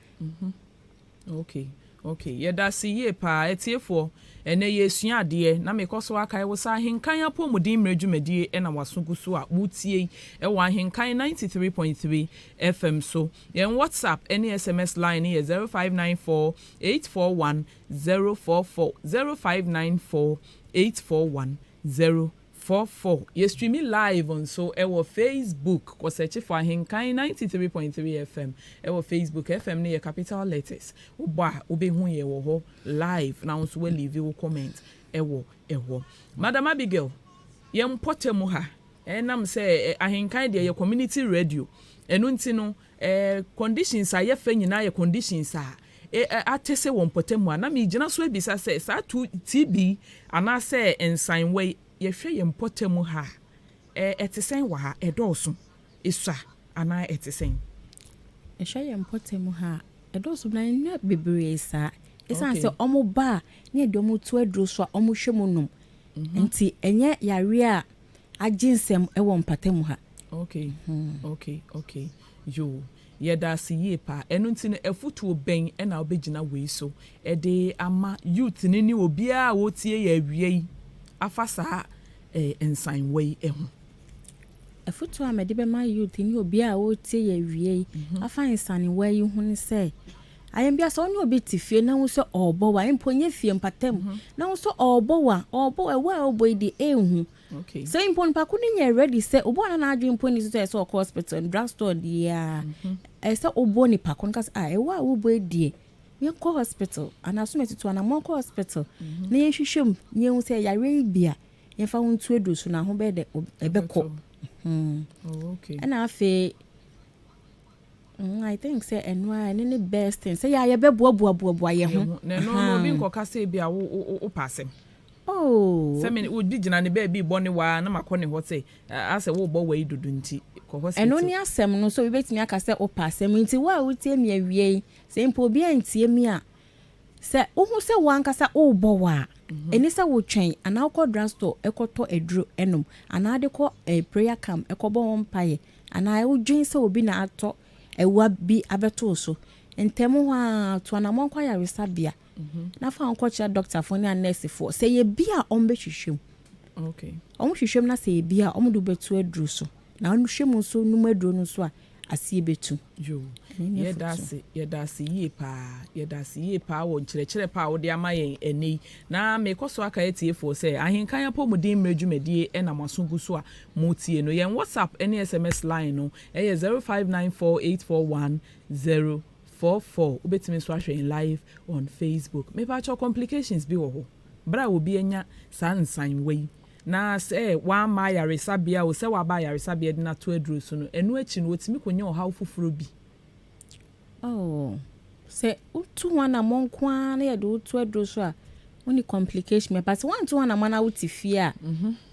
Okay, yɛda ase yie paa etiefoɔ. Ɛnɛ yɛsua adeɛ na mekɔ so akae wo sɛ Ahenkan apɔmuden mmerɛ dwumadie ɛna waso gu so a wotie ɛwɔ Ahenkan 93.3 FM so. Yɛn WhatsApp ɛne SMS line yɛ 0594 841 044, 0594 841 044. Yɛ streaming live nso ɛwɔ Facebook. Kɔsɛkye for Ahenkan 93.3 FM ɛwɔ Facebook. FM no yɛ capital letters. Wobɔ a wobɛhu yɛ wɔ hɔ live na nso woaleave wo comment ɛwɔ ɛhɔ. Madam Abigail, yɛn mpɔtɛ mu ha ɛnam sɛ Ahenkan deɛ yɛ community radio, ɛno nti no conditions a yɛfɛ nyinaa yɛ conditions a ate sɛ wɔ mpɔtɛ mu a na megyina so abisa sɛ saa tu TB anaasɛ nsanwa yi, yɛhwɛ yɛn mpɔtɛ mu ha a, ɛte sɛn wɔ ha? Ɛdɔɔso esua anaa ɛte sɛn? Ɛhwɛ yɛn mpɔtɛ mu ha a, ɛdɔɔso na ɛnyɛ bebree saa ɛsiane sɛ ɔmo ba a ne yɛde ɔmo to aduro so a ɔmo hwɛ mu nom nti ɛnyɛ yareɛ a agye nsɛm ɛwɔ mpata mu ha. Okay, yo, yɛda ase yie paa. Ɛno nti no afotuo bɛn ɛna wobɛgyina wei so ɛde ama youth ne ne obiara a wɔtie yɛ awia yi afa saa nsanwa yi ho? Afotuo a mɛde bɛma youth ne obiara a wɔretie yɛ awia yi afa nsanewa yi ho ne sɛ ayɛnbia sɛ ɔne obi te fie na ho sɛ ɔrebɔ wa, mpo nyɛ fie, mpata mu na ho sɛ ɔrebɔ wa, ɔrebɔ wa, ɛwɔ a ɔrebɔ yi de ɛnhu sɛ mpo nipa ko no nyɛ ready sɛ obi a na n'adwene mpo ni so sɛ ɛsɛ ɔkɔ hospital, drug store deɛ a ɛsɛ ɔbɔ nipa ko no kasa a ɛwɔ a wɔbɔ yi deɛ yɛnkɔ hospital anaa so mɛtutu anaa mɔnkɔ hospital na yɛnhwehwɛ mu na yɛhu sɛ yareɛ yi bi a yɛmfa ho nto aduro so na ho bɛyɛ dɛ ɛbɛkɔ. Ɛna afei I think sɛ ɛno a ɛno ne best thing sɛ yɛ a yɛbɛboaboaboaboa yɛn ho. Na ɛno no obi nkɔka sɛ bi a wo wo pa asɛm. Oh. Sɛ me obi gyina ne baabi bɔ ne waa na makɔ ne hɔ sɛ asɛ wobɔ wei dodo nti kɔ hospital. Ɛno ne asɛm no so obi bɛtumi aka sɛ wopa asɛm nti wo a wotie mi awie yi, sɛ mpo obi antie mi a, sɛ wohu sɛ wo ankasa wobɔ wɔ a ɛni sɛ wotwɛn anaa wokɔ drugstore ɛkɔtɔ aduro ɛnom anaa de kɔ prayer camp ɛkɔbɔ wɔn mpaeɛ anaa wodwen sɛ obi na atɔ ɛwa bi abɛto so ntɛm hɔ a, to anammɔn kɔ ayaresabea na fa nkɔkyerɛ dɔktafoɔ ne anɛɛsefoɔ sɛ yɛ bi a ɔmbɛhwehwɛ mu. Ɔmo hwehwɛ mu na sɛ yɛ bi a ɔmo de bɛto aduro so na ɔhwɛ mu nso num aduro no nso a aseɛ bɛtu. Yo, yɛda ase, yɛda ase yie paa, yɛda ase yie paa wɔ nkyerɛkyerɛ paa a wode ama yɛn ɛnɛ yi. Na mekɔ so aka atiefoɔ sɛ Ahenkan apɔmuden mmerɛ dwumadie ɛna mo aso gu so a motie no. Yɛn WhatsApp ne SMS line no ɛyɛ 0594 841 044. Wobɛtumi nso ahwɛ yɛn live on Facebook. Mepakyɛw, complications bi wɔ hɔ berɛ a obi anya saa nsanwa yi na sɛ wama ayaresabea o, sɛ waba ayaresabea de n'ato aduro so no, ɛno akyi no wɔtumi kɔnya ɔhaw foforɔ bi? Oh, sɛ wotu ho anammɔ nko ara na yɛde wotu aduro so a Wonni complication biara. But sɛ woanto anamɔ na wote fie a,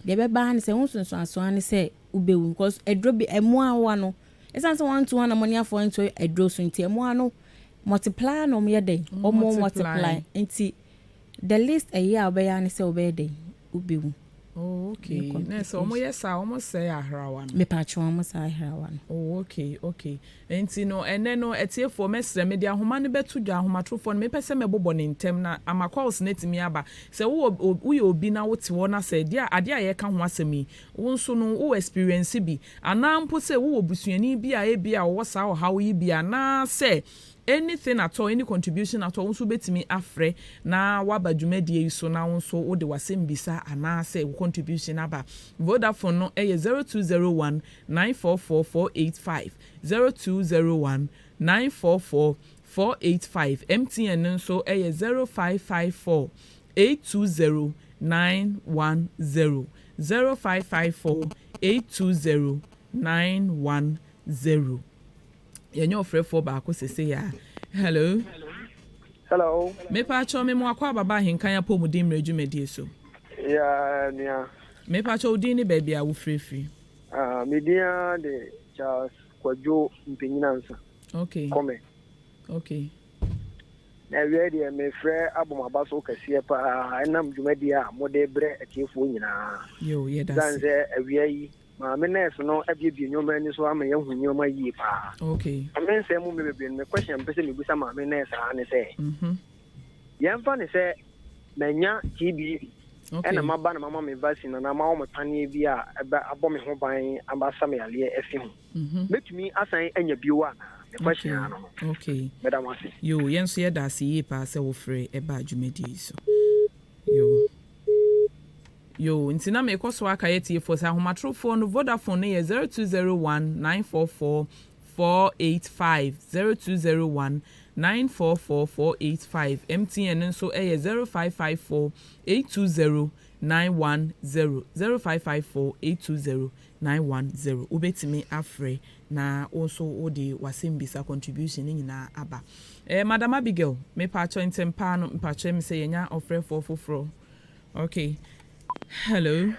deɛ ɛbɛba ne sɛ wo nsonsoansoa ne sɛ wobɛwu because aduro bi mmoawa no, ɛsiane sɛ woanto anamɔ ne afoɔ nto aduro so nti, mmoa no multiply na ɔmo yɛ dɛn? Ɔmo multiply. Nti the least ɛyɛ a wobɛyɛ ne sɛ wobɛyɛ dɛn? Wobɛwu. Oh, okay. Na sɛ ɔmo yɛ saa, ɔmo sɛe ahrawa no? Mepatwe, ɔmo sɛe ahrawa no. Oh, okay. Nti no, ɛnɛ no, ɛtiefoɔ, mɛsrɛ, mede ahoma no bɛto dwa. Ahomatorofoɔ no, mepɛ sɛ mɛbobɔ ne ntɛm na ama calls no atumi aba. Sɛ wowɔ, woyɛ obi na wote hɔ na sɛ deɛ adeɛ a yɛka ho asɛm yi, wo nso no wo experience bi, anaa mpo sɛ wowɔ busuani bi a ebi a wɔwɔ saa ɔhaw yi bi, anaa sɛ anything at all, any contribution at all, nso bɛtumi afrɛ na waba dwumadie yi so na wo nso wode w'asɛm bisa anaasɛ wo contribution aba. Vodafone no ɛyɛ 0201 944 485, 0201 944 485. MTN no nso ɛyɛ 0554 820 910, 0554 820 910. Yɛnyɛ ɔfrɛfoɔ baako sese ya. Hello. Hello. Mepaakyɛw, me mu akɔ ababa Ahenkan apɔmuden mmerɛ dwumadie so. Ya nua. Mepaakyɛw, wo din ne baabi a wofirifiri? Me din ara de Charles Kwadwo Mpanyinansa. Kɔmɛ. Na awia deɛ, mefrɛ abɔ so kɛseɛ paa ɛnam dwumadie a mode brɛ atiefoɔ nyinaa. Yo, yɛda Sane ase. sɛ awia yi, maame nurse no abiebie nneɔma ani so ama yɛahu nneɔma yie paa. Maame, nsɛm mu mmerɛ bebree no, me question mpɛ sɛ mebusa maame nurse a ne sɛ, yɛmfa ne sɛ manya TB ɛna maba na mama me vaccine anaa mawɔ me paneɛ bi a ɛbɛ abɔ me ho ban abasa me yareɛ afi ho, mɛtumi asan anya bio anaa? Me question ano no. Mɛda mo ase. Yo, yɛn nso yɛda ase yie paa sɛ wofrɛ ɛba dwumadie yi so. Yo yo, nti na mekɔ so aka yɛ tiefoɔ sɛ ahomatorofoɔ no, Vodafone no yɛ 0201 944 485, 0201 944 485. MTN nso yɛ 0554 820 910, 0554 820 910. Wobɛtumi afrɛ na wo nso wode w'asɛm bisa, contribution ne nyinaa aba. Madam Abigail, mepaakyɛ ntɛm paa no, mpaakyɛ mi sɛ yɛnya ɔfrɛfoɔ foforɔ. Okay, hello.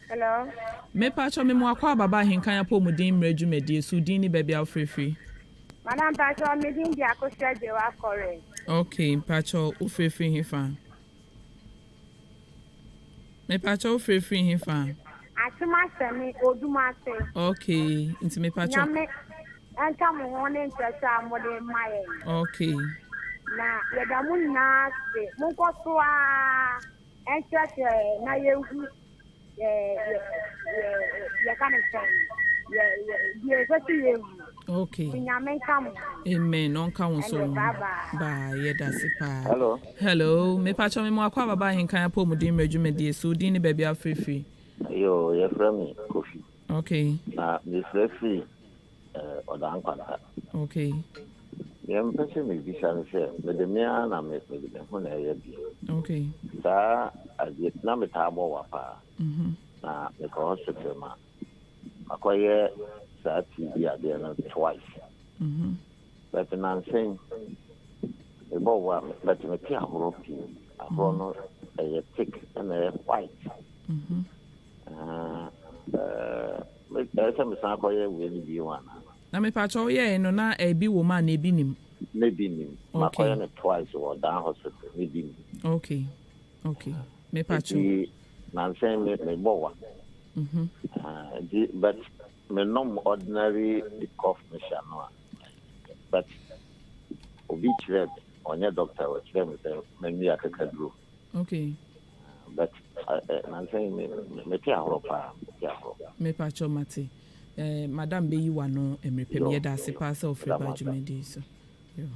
Hello. Mepaakyɛ, me mu akɔ ababa Ahenkan apɔmuden mmerɛ dwumadie so. Din ne baabi a wofirifiri? Madam Pacho, me din de Akosua Gyewa Kɔrɛ. Okay, mpaakyɛ, wofirifiri he fa? Mepaakyɛ, wofirifiri he fa? Atemasɛmi Odumase. Okay, nti mepaakyɛ. Nyame ɛnka mo ho ne nkyerɛkyerɛ a mode ma yɛn. Na yɛda mo nyinaa ase. Monkɔ so a ɛnkyerɛkyerɛ na yɛhu yɛ yɛ yɛ yɛka ne sɛn, yɛ yɛ deɛ ɛsɛ sɛ yɛhu. Nti Nyame nka mo ho. Amen, ɔnka wo nso. Ɛnde, ho. bye bye. Bye, yɛda ase paa. Hello. Hello, mepaakyɛ, me mu akɔ ababa Ahenkan apɔmuden mmerɛ dwumadie so. Din ne baabi a wofirifiri? Yo, yɛfrɛ me Kofi. Na mefrɛ firi Ɔdaa Nkwanta. Deɛ mpɛ sɛ mebisa no sɛ, mede me ara na mede me ho na ɛyɛ bi. Saa adeɛ na metaa bɔ wa paa. Na mekɔ hospital ma makɔyɛ saa TB adeɛ no twice. But nansɛn mebɔ wa, but mete ahorɔ pii. Ahorɔ no ɛyɛ thick ɛna ɛyɛ white. Ah, ɛyɛ sɛ mesan kɔyɛ wei no bio anaa? Na mepaakyɛ, woyɛɛ no na ebi wɔ mu a na ebi nim? Ne bi nim. Makɔyɛ no twice wɔ Dan Hospital, ne bi nim. Okay, mepaakyɛ. Nti nansɛn me mebɔ wa. Ah, nti but menom ordinary cough mixture no a, but obi kyerɛ me, ɔnyɛ doctor, ɔkyerɛ me sɛ manwi akakaduro. But nansɛn mete ahorɔ paa, mete ahorɔ. Mepaakyɛ, mate. Madam bɛyi wa no mmerɛ pɛ mu. Yo. Yɛda ase paa sɛ wofrɛ Meda ba mo ase. dwumadie so. Yo.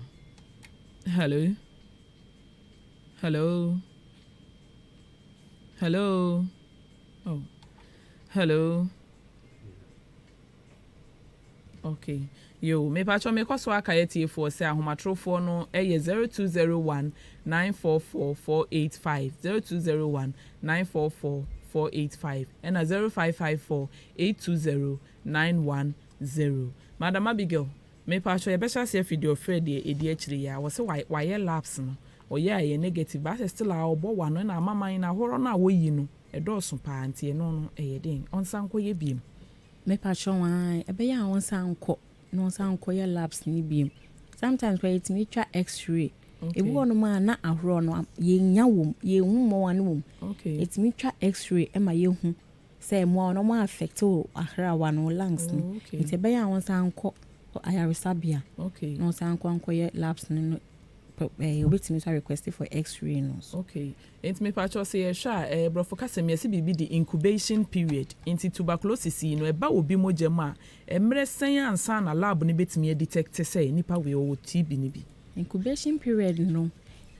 Hello, hello, hello, oh, hello. Okay, yo, mepatwɔ, mekɔ so aka yɛ tiefoɔ sɛ ahomatorofoɔ no ɛyɛ 0201 944 485, 0201 944 485, ɛna 0554 820 910. Madam Abigail, mepatwɔ, yɛbɛhyɛ aseɛ fidi ɔfrɛ deɛ ɛdi akyire yi a wɔsɛ wayɛ labs no. Ɔyɛ a ɛyɛ negative but asɛ still a ɔbɔ wa no ɛna amaman no ahorɔ no a wɔyi no ɛdɔɔso paa nti ɛno no ɛyɛ den ɔnsan nkɔyɛ biom. Mepakyɛw ae ɛbɛyɛ a ɔnsan nkɔ na ɔnsan nkɔyɛ labs no biom. Sometimes koraa yɛtumi twa x-ray. Ebi wɔ nom a na ahorɔ no yɛnnya wɔ mu, yɛnhu mmoawa no wɔ mu. Yɛtumi twa x-ray ma yɛhu sɛ mmoawa no wɔn affect wo ahrawa no, wo lungs no. Nti ɛbɛyɛ a ɔnsan nkɔ ayaresabea na ɔnsan nkɔ nkɔyɛ labs no no ɛɛ obetumi nso request for x-ray no nso. Okay. Nti mepakyɛw sɛ yɛhwɛ a ɛɛ brɔfo kasa mu yɛse biribi de incubation period nti tuberculosis yi no ɛba obi mogya mu a ɛmmerɛ sɛn ansa na lab no bɛtumi adetect sɛ nipa wei ɔwɔ TB no bi? Incubation period no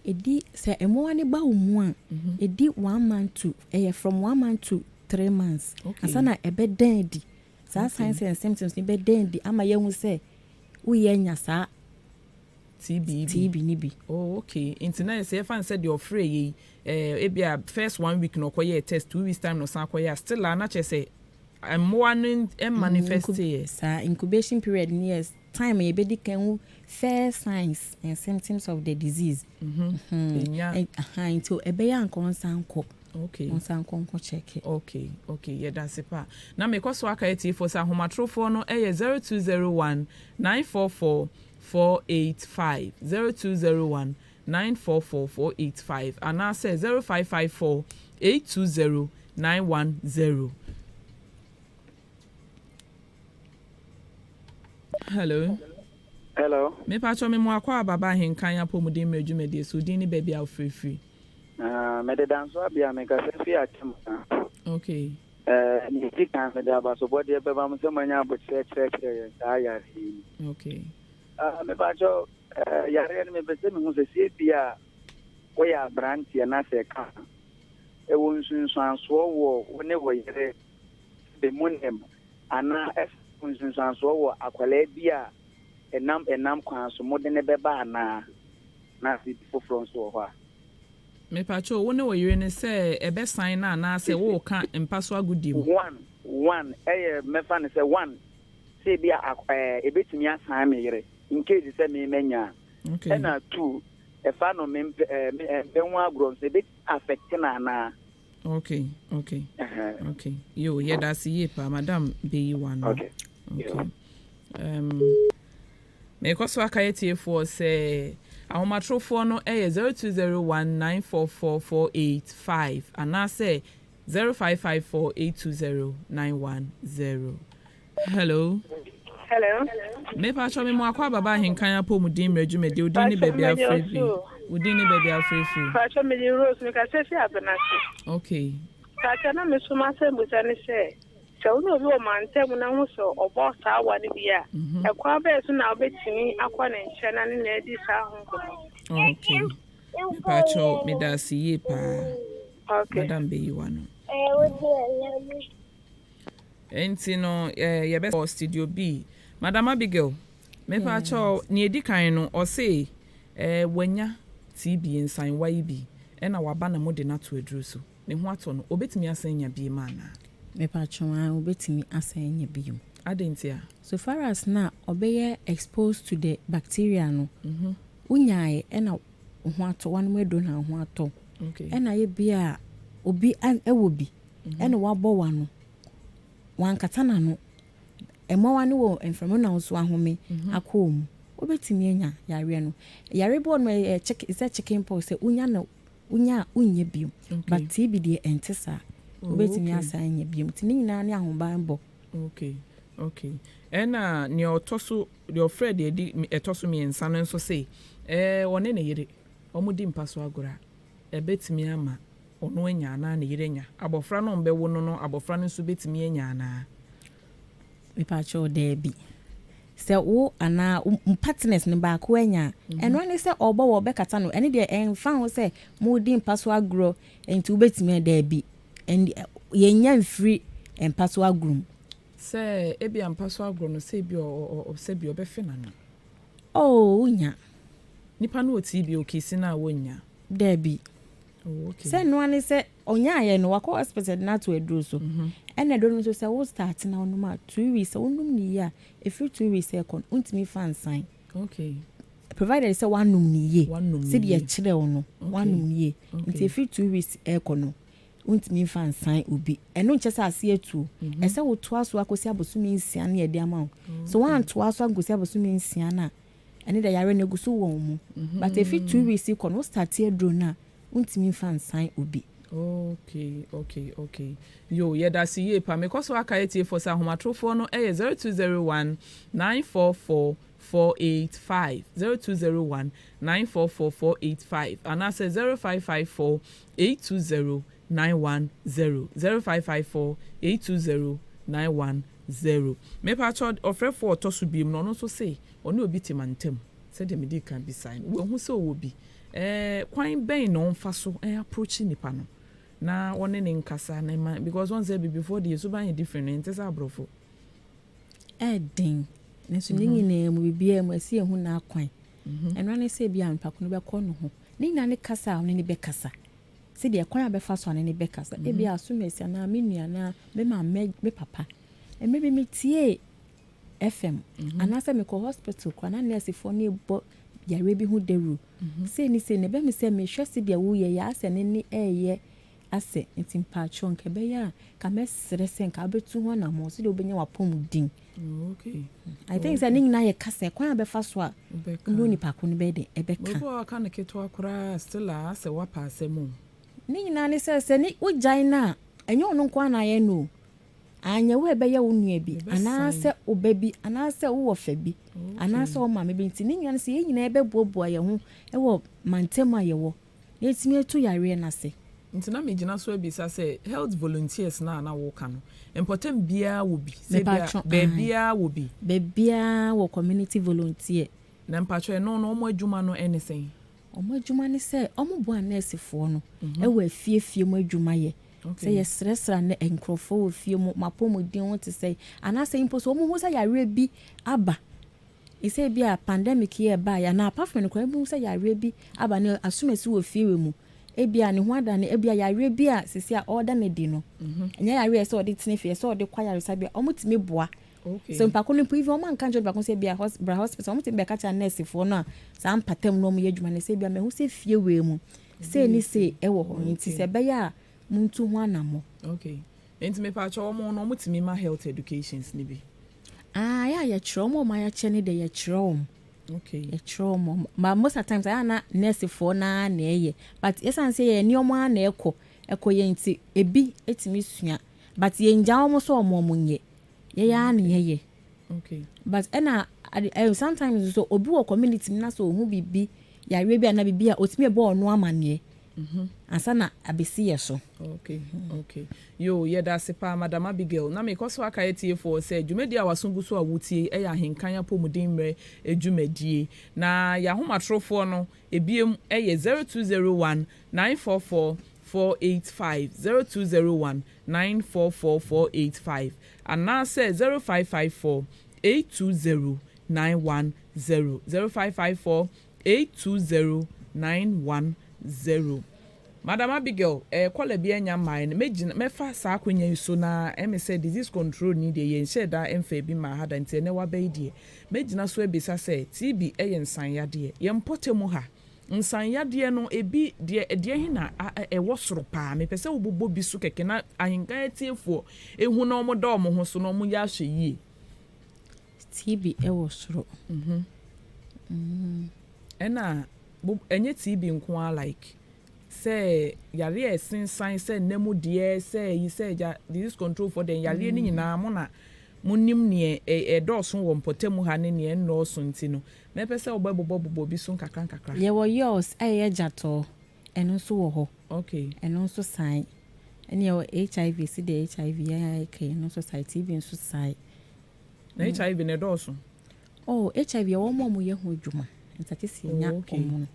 ɛdi sɛ mmoawa no ba wo mu a ɛdi one month to ɛyɛ from 1 month to 3 months ansa na ɛbɛda adi saa signs and symptoms no bɛda adi ama yɛahu sɛ woyɛ anya saa TB bi. TB no bi. Oh okay, nti na sɛ yɛfa no sɛ deɛ ɔfrɛ yɛ yi, eh, ebia first one week na ɔkɔyɛɛ test, 2 weeks time na ɔsan kɔyɛ a, still a na kyerɛ sɛ mmoa no manifest yɛ. Saa incubation period no yɛ time a yɛbɛdi kan hu first signs and symptoms of the disease. Ɛnya. Nti ɛbɛyɛ anka ɔnsan nkɔ. Ɔnsan nkɔ nkɔ check. Okay, yɛda ase pa. Na mekɔ so aka atiefoɔ sɛ ahomatorofoɔ no ɛyɛ 0201 944 485, 0201 944 485 anaasɛ 0554 820 910. Hello. Hello. Mepatwɔ me mu akɔ ababa ahenkan apɔmuden mmerɛ dwumadie so din ne baabi a wofirifiri. Mede danso abea mekasa fi akyem. Nea edi kan mede abasobɔdeɛ bɛma mo sɛ moanya abokyerɛ kyerɛkyerɛ yɛn saa yareɛ yi mu. Mepakyɛw, yareɛ no mepɛ sɛ mehu sɛ sɛ ebia woyɛ aberanteɛ na sɛ ɛka a, ɛwɔ nsunsuansoɔ wɔ wo ne wo yere sɛbe mo nna mu anaa ɛsɛ nsunsuansoɔ wɔ akwadaa bi a ɛnam ɛnam kwan so mode no bɛba anaa na biribi foforɔ nso wɔ hɔ a. Mepakyɛw, wo ne wo yere no sɛ ɛbɛsan no anaasɛ woreka mpa so agodie mu? One, one, ɛyɛ mɛfa no sɛ one, sɛ ebi a ɛɛ ebetumi asan me yere in case sɛ me manya a. Ɛna two, ɛfa no me mpɛ ɛɛ me mpɛ ho agorɔ nso ebetumi affect no anaa? Okay. Yo, yɛda ase yie paa, madam bɛyi wa no. Okay. Mekɔ so aka yɛtiefoɔ sɛ ahomatorofoɔ no yɛ 0201944485 anaasɛ 0554820910. Hello. Hello. Mepakyɛ me mu akɔ ababa ahenkan apɔmuden mmerɛ dwumadi. Wo din ne baabi afrɛ firi? Wo din ne baabi afrɛ firi? Pakyɛ, mede Rose, mekasa fi Abenase. Pakyɛ, na me so m'asɛmbusa ne sɛ, sɛ wo ne obi wɔ mantam na ho sɛ ɔbɔ saa wa no bi a, ɛkwan bɛyɛ so na wobɛtumi akɔ ne nkyɛn na ne na adi saa ho nkɔmmɔ? Okay. Mepakyɛ, meda ase yie paa. Madam bɛyi wa no. Nti no yɛbɛ studio B. Madam Abigail, mepakyɛ, nea edi kan no ɔse wanya TB nsanwa yi bi ɛna waba na mo de no ato aduro so. Ne ho atɔ no, obetumi asan anya bi ma anaa? Mepakyɛ, a obetumi asan anya bio. Adɛn nti a? So far as na ɔbɛyɛ exposed to the bacteria no, wonyaeɛ ɛna wo ho atɔ, wanom aduro na wo ho atɔ. Ɛna yɛ bi a obi ɛwɔ bi ɛna wabɔ wano, wankata n'ano, mmoawa no wɔ mframa na nso ahome akɔ wɔ mu, wobɛtumi anya yareɛ no. Yare bi wɔ no ɛyɛ chicken sɛ chicken pox, sɛ wonya no wonya a wonnya bio, but TB deɛ ɛnte saa. Wobɛtumi asan anya bio, nti ne nyinaa ne ahobanbɔ. Okay, ɛna nea ɔtɔ so, deɛ ɔfrɛ deɛ di ɛtɔ so mmiɛnsa no nso se ɔne ne yere wɔn di mpa so agorɔ a, ɛbɛtumi ama ɔno anya anaa ne yere anya? Abɔfra no ɔmbɛwo no, abɔfra no nso bɛtumi anya anaa? Mepakyɛw, daabi. Sɛ wo anaa wo partners no baako anya a, ɛno ne sɛ ɔbɔ wɔ ɔbɛkata no. Ɛne deɛ ɛmfa ho sɛ modi mpa so agorɔ nti wobɛtumi a, daabi. Yɛnya mfiri mpa so agorɔ mu. Sɛ ebi ampa so agorɔ no, sɛ ebi ɔ sɛ bi ɔbɛfe n'ano. Oh, wonya. Nipa no wɔ TB okisi no a, wɔnya? Daabi. Oh, okay. Sɛ noa ne sɛ ɔnyaayɛ no, wakɔ hospital de no ato aduro so. Ɛna aduro no nso, sɛ wo start na wonom a, 2 weeks, sɛ wonom ne yie a, ɛfiri 2 weeks ɛkɔ no, wontumi fa nsan. Provided sɛ woanom no yie sɛdeɛ yɛkyerɛ wo no, woanom no yie. Nti ɛfiri 2 weeks ɛrekɔ no, wontumi mfa nsan obi. Ɛno nkyɛ sɛ ase atu. Ɛsɛ wotoa so akɔsi abosome 6 no yɛde ama wo. So woantoa so ankɔsi abosome 6 no a, ɛne deɛ yare no egu so wɔ wo mu. But ɛfiri 2 weeks kɔ no, wo start aduro no a, wontumi mfa nsan obi. Okay, yo, yɛda se yie pa. Mekɔ so aka etiefoɔ sɛ ahomatorofoɔ no ɛyɛ 0201 944 485, 0201 944 485, anaasɛ 0554 820 910, 0554 820 910. Mepatwɛ, ɔfrɛfoɔ ɔtɔ so biem no, ɔno nso se ɔne obi te mantam, sɛdeɛ mede kan bisae no, wahu sɛ ɔwɔ bi. Kwan bɛn na ɔmfa so approach nipa no na ɔne ne nkasa na ma, because wɔn sɛ bibifoɔ deɛ, suban yɛ different no, nte sɛ aborɔfo. Ɛɛden nanso ne nyinaa mu, biribiara mu ɛsi ehu n'akwan. Ɛno ne sɛ ebi a nipa ko no bɛkɔ ne ho ne nyinaa ne kasa a ɔne ne bɛkasa, sɛdeɛ kwan a bɛfa so a ɔne ne bɛkasa. Ebi a asomasi anaa me nua anaa me maame, me papa, mmerɛ bi metie FM anaasɛ mekɔ hospital koraa na nursefoɔ no bɔ yare bi ho dawuro sei ne sei na ɛbɛn mi sɛ mehwɛ sɛdeɛ woyɛ yɛ asɛ ne ne ɛɛyɛ asɛ. Nti mpaatwɔ, nka ɛbɛyɛ a ka mɛsrɛ sɛ nka wobɛtu ho anammɔn sɛdeɛ wobɛnya w'apɔmuden. I think sɛ ne nyinaa yɛ kasa, kwan a bɛfa so a ne onipa ko no bɛyɛ de ɛbɛka. Obi a waka no ketewa koraa, still a asɛ wapa asɛm o. Ne nyinaa ne sɛ ne wogyae no a, ɛnyɛ ɔno nko ara na ayɛ no o. Anyɛ wo a, ɛbɛyɛ wo nua bi anaasɛ wo ba bi anaasɛ wowɔ fa bi anaasɛ wo maame bi. Nti ne nyinaa no sɛ yɛn nyinaa yɛbɛboaboa yɛn ho wɔ mantam a yɛwɔ na yɛtumi atu yareɛ no ase. Nti na megyina so abisa sɛ health volunteers na na woka no, mpɔtam biara wɔ bi sɛ bia baabiara wɔ bi? Baabiara wɔ community volunteer. Na mpatwɔ, ɛno no ɔmo adwuma no ɛne sɛn? Ɔmo adwuma ne sɛ ɔmo boa nɛɛsefoɔ no ɛwɔ afiefie mu adwumayɛ, sɛ yɛsrɛsrɛ ne nkurɔfoɔ wɔ fie mu, mapɔmuden ho te sɛ, anaasɛ mpo sɛ ɔmo hu sɛ yareɛ bi aba, ɛsɛ bi a pandemic yɛ ɛbaeɛ anaa apart from no koraa, ebi hu sɛ yareɛ bi aba ne asomasi wɔ fie wɔ mu, ebi a ne ho adane, ebi a yareɛ bi a sisi a ɔreda ne di no, ɛnyɛ yareɛ sɛ ɔde tena fie, sɛ ɔde kɔ ayaresabea, ɔmo tumi boa. So mpako no mpo, even ɔmo anka nkyɛn mpako sɛ ebi a bra hospital, ɔmo tumi bɛka kyerɛ nɛɛsefoɔ no a saa mpatam no ɔmo yɛ adwuma no sɛ ebi a mɛhu sɛ fie wei mu sei ne sei ɛwɔ hɔ, nti sɛ ɛbɛyɛ a muntu ho anammɔ. Okay, nti mepatwɔ, ɔmo no ɔmo tumi ma health educations ni bi? Aa, yɛ a yɛkyerɛ ɔmo a ɔmo ayɛkyɛ ne deɛ, yɛkyerɛ wɔn. Yɛkyerɛ wɔn, but most of the times ayɛ na nɛɛsefoɔ naa na ɛyɛ, but yɛsan sɛ yɛ nneɛma ara na ɛkɔ yɛn, nti ebi etumi sua, but yɛn gya wɔn so ɔmo nyɛ, yɛyɛ ara na yɛyɛ. But ɛna ade sometimes nso obi wɔ community mu na sɛ ohun biribi, yareɛ bi anaa biribi a, otumi ɛbɔ ɔno amaneɛ ansa na abɛsi yɛ so. Okay, yo, yɛda ase paa, Madam Abigail. Na mekɔ so aka atiefoɔ sɛ dwumadi a waso gu so a wotie ɛyɛ Ahenkan Apɔmuden Mmerɛ dwumadie, na yɛahomatorofoɔ no ebiem ɛyɛ 0201 944 485, 0201 944 485, anaasɛ 0554 820 910, 0554 820 910. Madam Abigail, kɔla bi anya mmaa no, mɛgyina mɛfa saa akonnwa yi so na ɛmɛ sɛ disease control ni deɛ, yɛn hyɛ da mfa bi ma ha da, nti ɛnɛ waba yi deɛ, mɛgyina so abisa sɛ TB ɛyɛ nsanyadeɛ. Yɛn mpɔtɛ mu ha, nsanyadeɛ no ebi deɛ deɛ he na ɛwɔ soro paa? Mepɛ sɛ wobobɔ bi so kɛkɛ na ahenkan atiefoɔ ehu na wɔn da wɔn ho so na wɔn yɛ ahwɛ yie. TB ɛwɔ soro. Ɛna ɛnyɛ TB nko ara, like sɛ yareɛ a ɛsensan sɛ nnam deɛ, sɛ yi sɛ gya disease control for den yareɛ no nyinaa, mo na monim neɛ ɛdɔɔso wɔ mpɔtam ha ne neɛ nnɔɔso, nti no mɛpɛ sɛ wobɛbobɔbobɔ bi so nkakra nkakra. Yɛwɔ yaws a ɛyɛ gyatɔɔ, ɛno nso wɔ hɔ. Ɛno nso san, ɛne yɛwɔ HIV, si deɛ HIV yɛn ayɛ kɛ, ɛno nso san, TB nso san. Na HIV no ɛdɔɔso? Oh, HIV yɛwɔ wɔn a wɔyɛ ho adwuma, nti ate sɛ yɛnya wɔn no.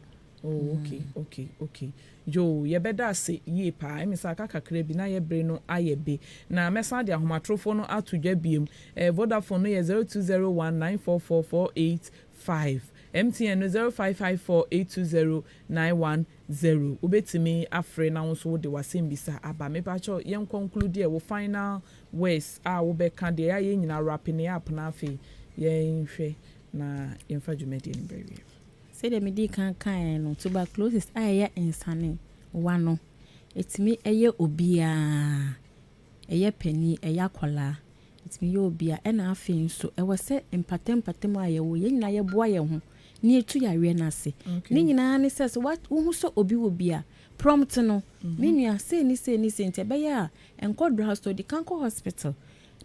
Oh, okay, yo, yɛbɛda ase yie paa. Ɛmi sɛ aka kakra bi na yɛbere no ayɛ be, na mɛsan de ahomatorofo no ato dwa biem. Vodafone no yɛ 0201 944 485, MTN no 0554 820 910. Wobɛtumi afrɛ na wo nso wode w'asɛm bisa aba. Mepakyɛw, yɛn conclude deɛ, wo final words a wobɛka deɛ yɛayɛ nyinaa, wrap ne up, na afei yɛnhwɛ na yɛmfa dwumadie no bɛwie. Sɛ Sɛdeɛ medii kan kaeɛ no, tuberculosis a ɛyɛ nsane wa no, ɛtumi yɛ obiara. Ɛyɛ panin, ɛyɛ akwadaa, ɛtumi yɛ obiara. Ɛna afei nso, ɛwɔ sɛ mpata mpata mu a yɛwɔ, yɛn nyinaa yɛboa yɛn ho na yɛtu yareɛ no ase. Ne nyinaa ne sɛ, sɛ wohu sɛ obi wɔ bi a, prompt no, me nua, sei ne sei ne sei nti ɛbɛyɛ a ɛnkɔ drugstore, di kan kɔ hospital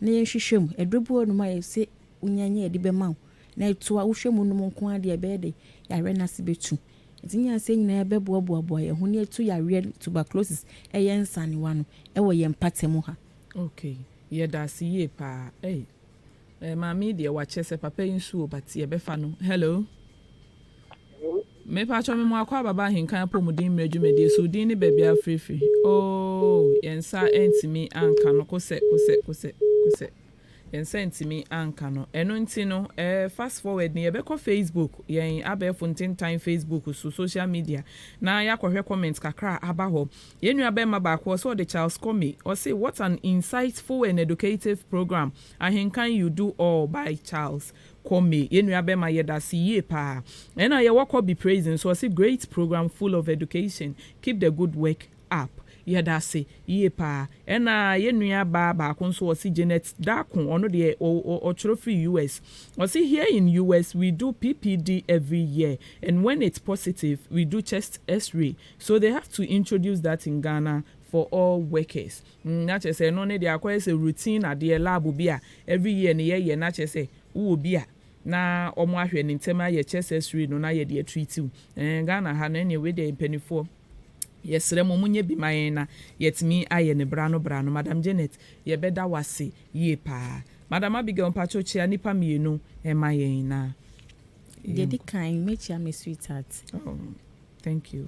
na yɛnhwehwɛ mu. Aduro bi wɔ hɔnom a yɛsɛ wonya nyɛ yɛde bɛma wo na ɛtoa wohwɛ mu nom nko ara deɛ ɛbɛyɛ de yareɛ no ase bɛtu. Nti nyɛ sɛ nyinaa yɛbɛboaboaboa yɛn ho na yɛtu yareɛ tuberculosis ɛyɛ nsanewa no ɛwɔ yɛn mpata mu ha. Okay, yɛda ase yie paa. Ei, eh, maame yi deɛ wakyɛ sɛ papa yi nso o, but yɛbɛfa no. Hello. Mepakyɛ me mu akɔ ababa ahenkan apɔmuden mmerɛ dwumadie so din ne baabi afirifiri. Oh, yɛn nsa ntumi anka no kosɛ kosɛ kosɛ kosɛ. Yɛn nsa ntumi anka no. Ɛno nti no, eh, fast forward ni yɛbɛkɔ Facebook, yɛn abɛɛfo ntentan Facebook so, social media, na yɛakɔhwɛ comment kakra a aba hɔ. Yɛn nua bɛrima baako ɔsɛ ɔde Charles Comey, ɔse what an insightful and educative program. Ahenkan you do all by Charles Comey. Yɛn nua bɛrima yɛda ase yie paa. Ɛna yɛwɔ Kobe Praise nso ɔse great program full of education. Keep the good work up. Yɛda ase yie paa. Ɛna yɛn nua baa baako nso ɔse Janet Darko, ɔno deɛ ɔtwerɛ firi US. Ɔse here in US we do PPD every year and when it's positive we do chest x-ray. So they have to introduce that in Ghana for all workers. Na kyerɛ sɛ ɛno ne deɛ akɔyɛ sɛ routine adeɛ lab bi a every year ne yɛyɛ na kyerɛ sɛ wowɔ bi a na wɔn ahwɛ ne ntɛm ayɛ chest x-ray no na yɛde atreat wo. Ghana ha no ɛnneɛ wei deɛ mpanimfoɔ yɛsrɛ mo monyɛ bi ma yɛn na yɛtumi ayɛ ne bra no bra no. Madam Janet, yɛbɛda wase yie paa. Madam Abigail, mpakyɛw kyia nipa mmienu ɛma yɛn na. Deɛ di kan, mɛkyia me sweetheart. Oh, thank you.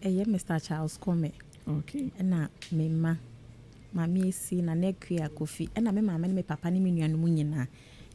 Ɛyɛ Mr Charles Kome. Ɛna me mma, Maame Esi, Nana Akua, Kofi, ɛna me maame ne me papa ne me nuanom nyinaa.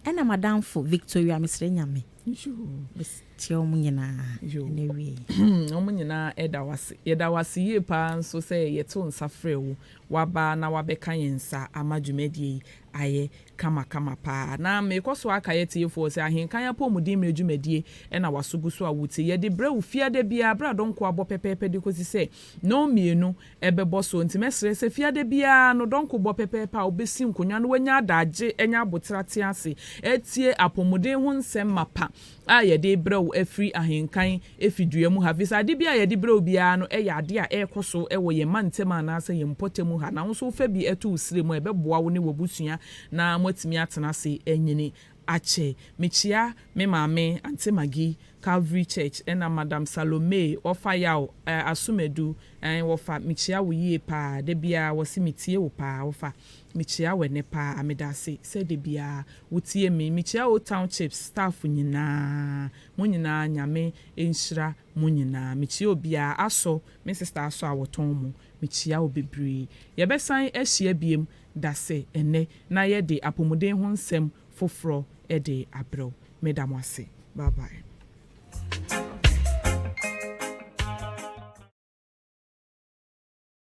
Ɛna madamfo Victoria Mesrɛ Nyame. Mekyia wɔn nyinaa. Ɛna wie. Wɔn nyinaa ɛda wase. Yɛda wase yie paa nso sɛ yɛto nsa frɛ wo waba na wabɛka yɛn nsa ama dwumadie yi ayɛ kamakama paa. Na mekɔ so aka yɛ tiefoɔ sɛ ahenkan apɔmuden mmerɛ dwumadie ɛna waso gu so a wotie. Yɛde brɛ wo fiada biara berɛ a dɔnko abɔ pɛpɛɛpɛ de kɔsi sɛ nnɔn mmienu ɛbɛbɔ so. Nti mɛsrɛ sɛ fiada biara no dɔnko bɔ pɛpɛɛpɛ a wobɛsi nkonnwa no wanya adagye anya abotra te ase ɛtie apɔmuden ho nsɛm mapa a yɛde brɛ wo afiri ahenkan efidua mu ha. Fisa ade bi a yɛde brɛ wo biara no ɛyɛ ade a ɛrekɔ so ɛwɔ yɛn mantam anaasɛ yɛn mpɔtam ha. Na wo nso wofa bi ɛto wo sire mu a ɛbɛboa wo ne w'abusua na moatumi atena ase anyini akyɛ. Mekyia me maame Auntie Maggie Calvary Church ɛna Madam Salome ɔfa yaw Asomadu ɛn wɔfa mekyia wo yie paa. Da biara wɔsi metie wo paa wɔfa mekyia wo ɛnɛ paa meda ase sɛ da biara wotie me. Mekyia Old Town Chips staff nyinaa, mo nyinaa Nyame nhyira mo nyinaa. Mekyia obiara asɔ me sister asɔ a wɔtɔn mo mekyia wo bebree. Yɛbɛsan ahyia biem da sɛ ɛnɛ na yɛde apɔmuden ho nsɛm foforɔ ɛde abrɛw. Meda mo ase. Bye bye.